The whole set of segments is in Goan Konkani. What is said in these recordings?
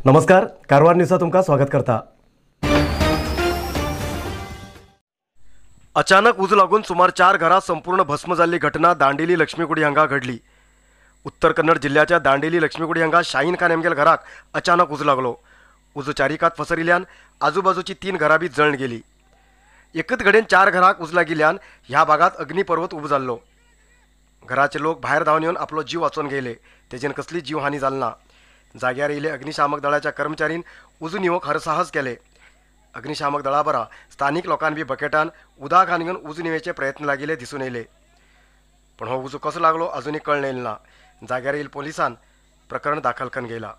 नमस्कार, कारवार न्यूजा तुमकां स्वागत करता। अचानक उजो लागून सुमार 4 घरां संपूर्ण भस्म जाल्ली घटना दांडेली लक्ष्मीकुडी हांगा घडली। उत्तर कन्नड जिल्ल्याच्या दांडेली लक्ष्मीकुडी हांगा शाहीन खान हेमगेल घराक अचानक उजो लागलो। उजो चारिकात पसरिल्ल्यान आजूबाजूची 3 घरां बी जळण गेली। एकच घडेन 4 घराक उजो लागिल्ल्यान ह्या भागात अग्निपर्वत उबो जाल्लो। घराचे लोक भायर धांवन येवन आपलो जीव वाचोवन गेले, तेजेन कसली जीवहानी जाली ना। जाग्यार येयले अग्निशामक दळाच्या कर्मचारीन उजो निवोवंक हरसाहस केले। अग्निशामक दळा बरा स्थानिक लोकांनी बी बकेटान उदक हाडून घेवन उजो निवेचे प्रयत्न लागिल्ले दिसून येयले, पण हो उजो कसो लागलो अजूनय कळ्ळें येयलें ना। जाग्यार येयले पोलिसान प्रकरण दाखल करून घेयला।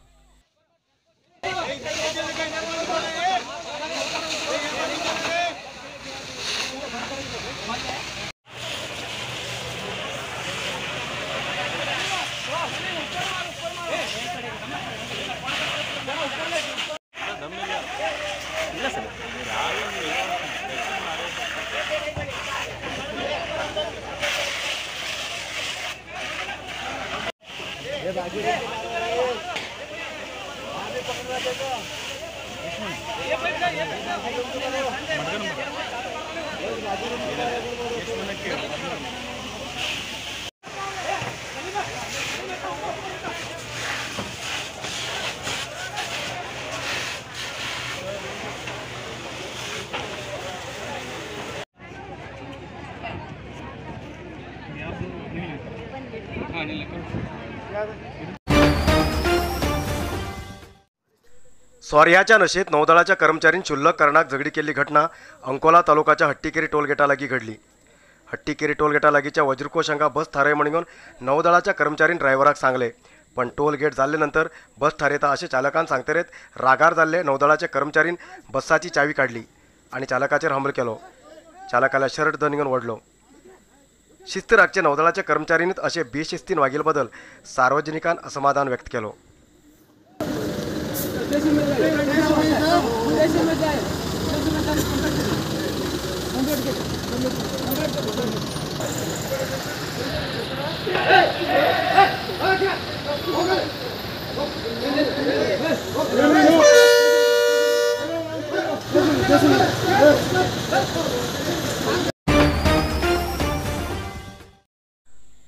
सोर्याच्या नशेत नौदळाच्या कर्मचाऱ्यांनी क्षुल्लक कारणाक झगडी केल्ली घटना अंकोला तालुकाच्या हट्टीकेरी टोलगेटा लागीं घडली। हट्टीकेरी टोलगेटा लागींच्या वज्रकोश हांगा बस थारय म्हणून नौदळाच्या कर्मचाऱ्यांनी ड्रायव्हराक सांगले, पण टोलगेट जाल्ले नंतर बस थारयता अशें चालकान सांगतरेत रागार जाल्ले नौदळाच्या कर्मचाऱ्यांनी बसाची चावी काडली आनी चालकाचेर हमलो केलो। चालकाला शर्ट धरून घेवन ओडलो। शिस्त राखचे नौदळाच्या कर्मचाऱ्यांनी अशें बेशिस्तीन वागिल्ले बदल सार्वजनिकान असमाधान व्यक्त केलो।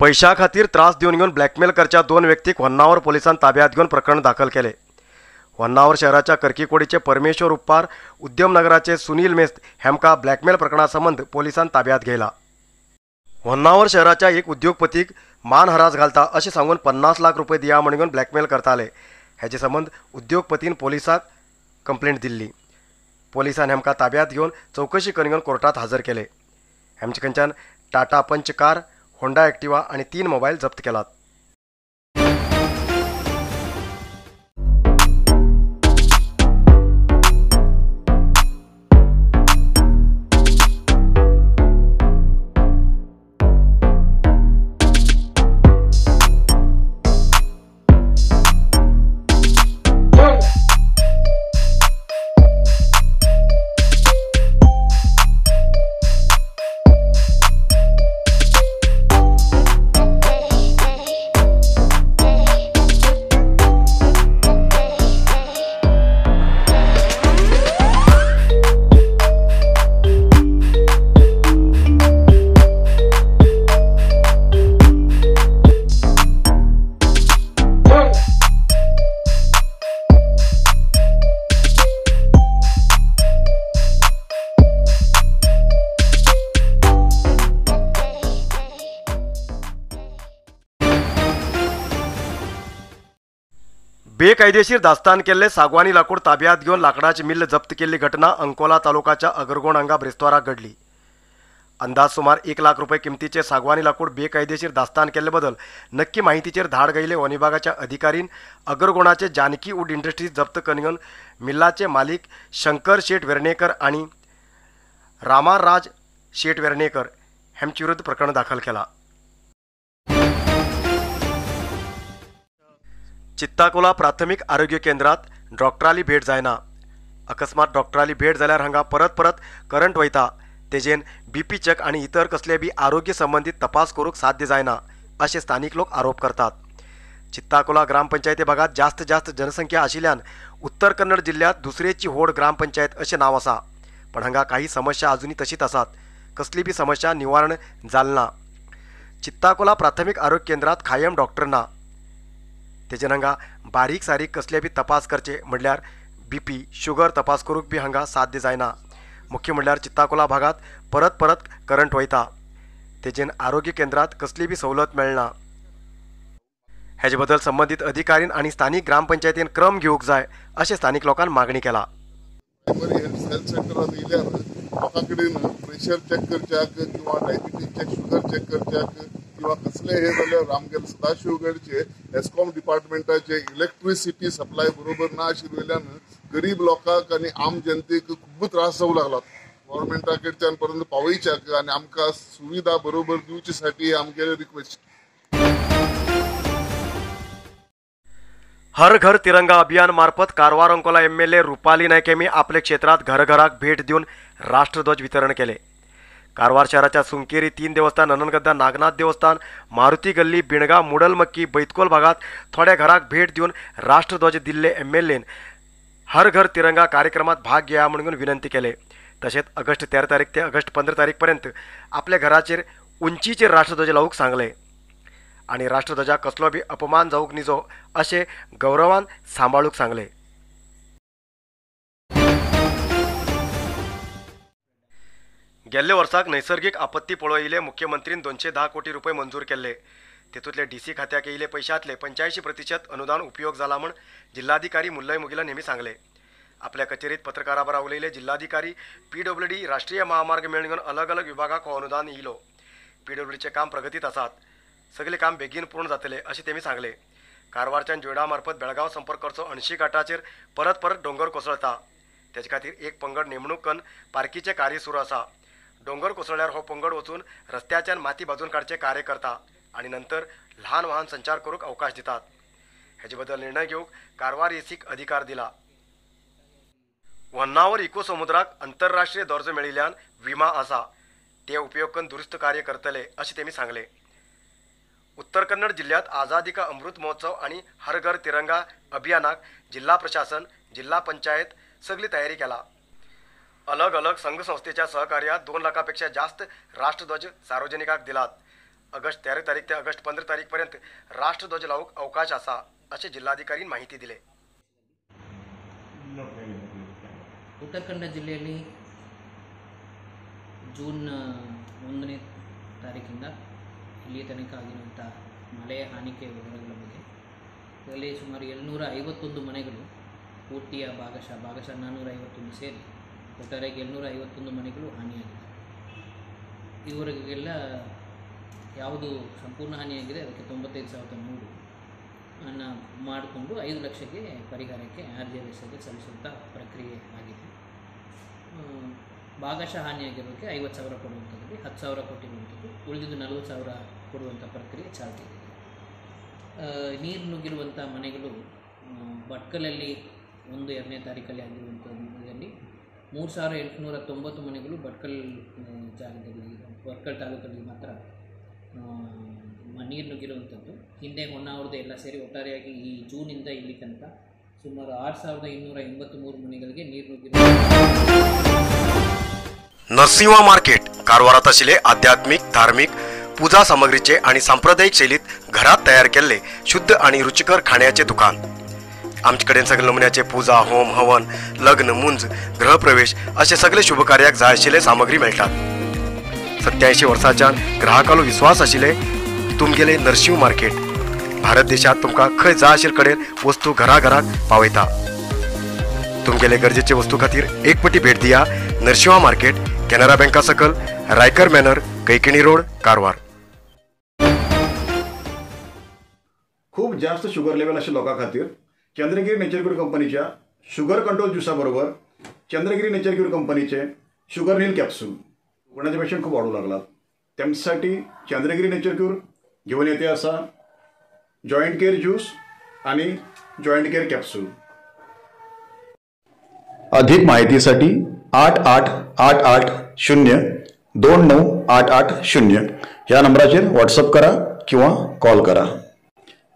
पैशा खातीर त्रास दिवन घेवन ब्लॅकमेल करच्या 2 व्यक्तीक होन्नावर पोलिसान ताब्यात घेवन प्रकरण दाखल केले। होन्नावर शहराच्या करकीकोडीचे परमेश्वर उप्पार, उद्यमनगराचे सुनील मेस्त हेमका ब्लॅकमेल प्रकरणा संबंद पोलिसान ताब्यात घेयला। होन्नावर शहराच्या एक उद्योगपतीक मान हरास घालता अशें सांगून 50 लाख रुपये दिया म्हणून ब्लॅकमेल करताले। हेजे संबंद उद्योगपतीन पोलिसाक कंप्लेंट दिल्ली। पोलिसान हेमका ताब्यात घेवन चवकशी करून कोर्टात हजर केले। हेमचे कडच्यान Tata Punch car, Honda Activa आणि 3 मोबाईल जप्त केलात। बेकायदेशीर दास्तान केल्ले सागवानी लाकूड ताब्यात घेवन लाकडाची मिल्ल जप्त केल्ली घटना अंकोला तालुकाच्या अगरगोण हांगा ब्रेस्ताराक घडली। अंदाज सुमार 1 लाख रुपये किमतीचे सागवानी लाकूड बेकायदेशीर दास्तान केल्ले बदल नक्की माहितीचेर धाड घायिल्ले वन विभागाच्या अधिकारीन अगरगोणाचे जानकी वूड इंडस्ट्रीज जप्त करून मिल्लाचे मालिक शंकर शेठ वेर्णेकर आणि रामाराज शेठ वेर्णेकर हेमचे विरुद्ध प्रकरण दाखल केला। चित्ताकोला प्राथमिक आरोग्य केंद्रात डॉक्टराली भेट जायना। अकस्मात डॉक्टराली भेट जाल्यार हांगा परत परत करंट वयता, तेजेन बीपी चेक आनी इतर कसले बी आरोग्य संबंधित तपास करूंक साध्य जायना अशें स्थानिक लोक आरोप करतात। चित्ताकोला ग्रामपंचायती भागात जास्त जास्त जनसंख्या आशिल्ल्यान उत्तर कन्नड जिल्ह्यात दुसरेची होड ग्रामपंचायत अशें नांव आसा, पण हांगा काही समस्या अजूनही तशीच आसात. कसली बी समस्या निवारण जाल ना. चित्ताकोला प्राथमिक आरोग्य केंद्रात कायम डॉक्टर ना. तेजेन हांगा बारीक सारीक कसले बी तपास करचे म्हणल्यार बीपी शुगर तपास करूंक बी हांगा साध्य जायना. मुख्य म्हणल्यार चित्ताकोला भागात परत परत करंट वयता, तेजेन आरोग्य केंद्रात कसली बी सवलत मेळना. हेजे बद्दल संबंदीत अधिकारीन आनी स्थानीक ग्रामपंचायतीन क्रम घेवंक जाय अशें स्थानीक लोकांनी मागणी केला. प्रायमरी हेल्थ सेंटरात येयल्यार लोकां कडेन प्रेशर चॅक करच्याक किंवा डायबिटीज चॅक, शुगर चॅक करच्याक किंवा कसले हे जाल्यार आमगेले सदाशिवगडचे एस्कॉम डिपार्टमेंटाचे इलेक्ट्रिसिटी सप्लाय बरोबर ना आशिल्ल्यान गरीब लोकांक आनी आम जनतेक खूब त्रास जावं लागला. गव्हर्मेंटा कडच्यान पर्यंत पावयच्याक आनी आमकां सुविधा बरोबर दिवचे साठी आमगेले रिक्वेस्ट. हर घर तिरंगा अभियान मार्फत कारवार अंकोला एमएलए रुपाली नायक यांनी आपल्या क्षेत्रात घरघराक भेट देऊन राष्ट्रध्वज वितरण केले. कारवार शहराच्या सुंकेरी 3 देवस्थान, नननगद्दा नागनाथ देवस्थान, मारुती गल्ली, बिणगा, मुडलमक्की, बैतकोल भागात थोड्या घराक भेट देऊन राष्ट्रध्वज दिल्ले एमएलएन हर घर तिरंगा कार्यक्रमात भाग घेया म्हणून विनंती केले. तसेच ऑगस्ट 13 तारीख ते ऑगस्ट 15 तारीखपर्यंत आपल्या घराचेर उंचीचेर राष्ट्रध्वज लावूंक सांगले आणि राष्ट्रध्वजाक कसलो बी अपमान जावंक निजो अशें गौरवान सांबाळूंक सांगले. गेल्ले वर्साक नैसर्गिक आपत्ती पळयिल्ले मुख्यमंत्रीन 210 कोटी रुपये मंजूर केल्ले. तेतूंतले डीसी खात्याक येयिल्ले पैशांतले 85% अनुदान उपयोग जाला म्हूण जिल्हाधिकारी मुल्लय मुगिलन हेमी सांगले. आपल्या कचेरीत पत्रकारां बरोबर उलयले जिल्हाधिकारी पीडब्ल्यूडी राष्ट्रीय महामार्ग मेळून अलग अलग विभागाक हो अनुदान येयलो. पीडब्ल्यूडीचें काम प्रगतीत आसात, सगळे काम बेगीन पूर्ण जातले अशें तेमी सांगले. कारवारच्यान जोयडा मार्फत बेळगांव संपर्क करचो अणशी घाटाचेर परत परत डोंगर कोसळता, तेजे खातीर एक पंगड नेमणूक करून पार्कीचें कार्य सुरू आसा. डोंगर कोसळ्यार हो पंगड वचून रस्त्याच्यान माती बाजून काडचें कार्य करता आनी नंतर ल्हान वाहन संचार करूंक अवकाश दितात. हेजे बद्दल निर्णय घेवंक कारवार एसीक अधिकार दिला. होन्नावर इको समुद्राक आंतरराष्ट्रीय दर्जो मेळिल्ल्यान विमा आसा, ते उपयोग करून दुरुस्त कार्य करतले अशें तेमी सांगले. उत्तर कन्नड जिल्ह्यात आझादी का अमृत महोत्सव आणि हर घर तिरंगा अभियानाक जिल्हा प्रशासन, जिल्हा पंचायत सगळी तयारी केला. अलग अलग संघ संस्थेच्या सहकार्यात 2 लाखापेक्षा जास्त राष्ट्रध्वज सार्वजनिकाक दिलात. ऑगस्ट 13 तारीख ते ऑगस्ट 15 तारीखपर्यंत राष्ट्रध्वज लावूक अवकाश आसा अशें जिल्हाधिकारीन माहिती दिले. उत्तर कन्नड जिल्हेयल्ली जून 1ನೇ ತಾರೀಕಿಂದ ಇಲ್ಲಿಯ ತನಕ ಆಗಿರುವಂಥ ಮಳೆಯ ಹಾನಿಗೆ ವಿವರಗಳ ಬಗ್ಗೆ ಇದರಲ್ಲಿ ಸುಮಾರು 751 ಮನೆಗಳು ಪೂರ್ತಿಯ ಭಾಗಶಃ 451 ಸೇರಿ ಒಟ್ಟಾರೆಯಾಗಿ 751 ಮನೆಗಳು ಹಾನಿಯಾಗಿದೆ. ಇವರಿಗೆಲ್ಲ ಯಾವುದು ಸಂಪೂರ್ಣ ಹಾನಿಯಾಗಿದೆ ಅದಕ್ಕೆ 95,100 ಅನ್ನು ಮಾಡಿಕೊಂಡು 5 ಲಕ್ಷಕ್ಕೆ ಪರಿಹಾರಕ್ಕೆ ಆರ್.ಜಿ.ಎಲ್.ಎಸ್ಗೆ ಸಲ್ಲಿಸುವಂಥ ಪ್ರಕ್ರಿಯೆ ಆಗಿದೆ. ಭಾಗಶಃ ಹಾನಿಯಾಗಿರೋಕ್ಕೆ 50,000 ಕೊಡುವಂಥದ್ರಲ್ಲಿ 10,000 ಕೊಟ್ಟಿರುವಂಥದ್ದು, ಉಳಿದಿದ್ದು 40,000 ಕೊಡುವಂಥ ಪ್ರಕ್ರಿಯೆ ಚಾಲ್ತಿಯಲ್ಲಿದೆ. ನೀರು ನುಗ್ಗಿರುವಂಥ ಮನೆಗಳು ಭಟ್ಕಲಲ್ಲಿ 1, 2ನೇ ತಾರೀಕಲ್ಲಿ ಆಗಿರುವಂಥದ್ರಲ್ಲಿ 3,890 ಮನೆಗಳು ಭಟ್ಕಲ್ ಜಾಗದಲ್ಲಿ, ಭಟ್ಕಲ್ ತಾಲೂಕಲ್ಲಿ ಮಾತ್ರ ನೀರು ನುಗ್ಗಿರುವಂಥದ್ದು. ಹಿಂದೆ ಹೊನ್ನಾವರದ ಎಲ್ಲ ಸೇರಿ ಒಟ್ಟಾರೆಯಾಗಿ ಈ ಜೂನಿಂದ ಇಲ್ಲಿ ತನಕ ಸುಮಾರು 6,283 ಮನೆಗಳಿಗೆ ನೀರು ನುಗ್ಗಿರುವ. नरसिंहा मार्केट कारवारात आशिल्ले आध्यात्मिक, धार्मिक पूजा सामग्रीचे आणि सांप्रदायिक शैलीत घरात तयार केल्ले शुद्ध आणि रुचिकर खाण्याचे दुकान. आमचे कडेन सगळे नमुन्याचे पूजा, होम, हवन, लग्न, मुंज, गृहप्रवेश असे सगळे शुभकार्याक जाय आशिल्ले सामग्री मेळटात. 87 वर्सांच्यान ग्राहकालो विश्वास आशिल्ले तुमगेले नरसिंह मार्केट भारत देशात तुमकां खंय जाय आशिल्ले कडेन वस्तू घराघराक पावयता. तुमगेले गरजेचे वस्तू खातीर एक पटी भेट दिया नरसिंहा मार्केट, केनरा बँका सकल, रायकर मॅनर, कैकिणी रोड, कारवार. खूप जास्त शुगर लेवल आशिल्ल्या लोकां खातीर चंद्रगिरी नेचर क्यूर कंपनीच्या शुगर कंट्रोल ज्युसा बरोबर चंद्रगिरी नेचर क्यूर कंपनीचे शुगर नील कॅप्सूल कोणाचे पेशंट खूप वाढू लागलात त्यांच्यासाठी चंद्रगिरी नेचर क्यूर घेऊन येते असा जॉईंट केअर ज्यूस आणि जॉईंट केअर कॅप्सूल. अधिक माहितीसाठी 8 8 8 8 0 2 9 8 8 0 ह्या नंबराचेर व्हॉट्सअप करा किंवा कॉल करा.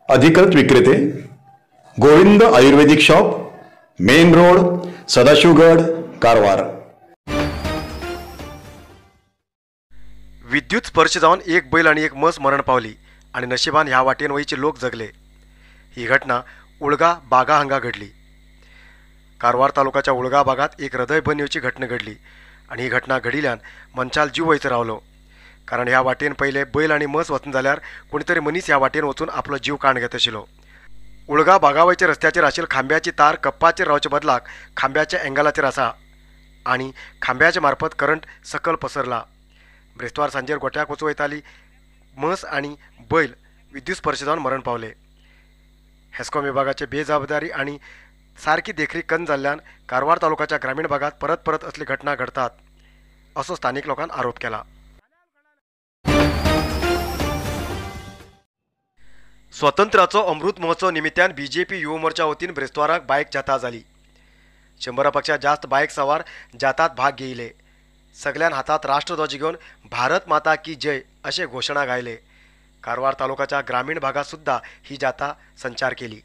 अधिकृत विक्रेते Govind Ayurvedic shop, main road, Sadashivgad, Karwar. विद्युत स्पर्श जावन एक बैल आनी एक म्हस मरण पावली आनी नशिबान ह्या वाटेन वयचे लोक जगले. ही घटना उळगा बागा हांगा घडली. कारवार तालुकाच्या उळगा भागात एक हृदय बंद येवची घटना घडली आनी ही घटना घडिल्ल्यान मनशाल जीव वयचो रावलो, कारण ह्या वाटेन पयले बैल आनी म्हस वचना जाल्यार कोणीतरी मनीस ह्या वाटेन वचून आपलो जीव काण घेत आशिल्लो. उळगा बागावयच्या रस्त्याचेर आशिल्ल्या खांब्याची तार कप्पाचेर रावचे बदलाक खांब्याच्या एंगलाचेर आसा आनी खांब्याच्या मार्फत करंट सकल पसरला. ब्रेस्तार सांजेर गोट्याक वचूं वयताली म्हस आनी बैल विद्युत स्पर्श जावन मरण पावले. हेस्कॉम विभागाचे बेजबाबदारी आनी सारकी देखरेख कन्न जाल्ल्यान कारवार तालुक्याच्या ग्रामीण भागात परत परत असली घटना घडतात असो स्थानिक लोकांनी आरोप केला. स्वातंत्र्याचो अमृत महोत्सव निमित्तान बीजेपी युवा मोर्चा वतीन ब्रेस्ताराक बायक जाता जाली. 100 पेक्षा जास्त बायक सवार जातात भाग घेयले. सगळ्यां हातात राष्ट्रध्वज घेवन भारत माता की जय असे घोषणा गायले. कारवार तालुक्याच्या ग्रामीण भागात सुद्धा ही जाता संचार केली.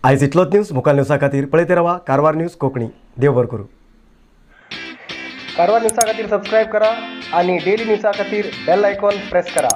आयज इतलोच न्यूज. मुखार न्यूजा खातीर पळयत रावा कारवार न्यूज कोंकणी. देव बरो करूं. कारवार न्यूजा खातीर सबस्क्रायब करा आणि डेली न्यूजा खातीर बेल आयकॉन प्रेस करा.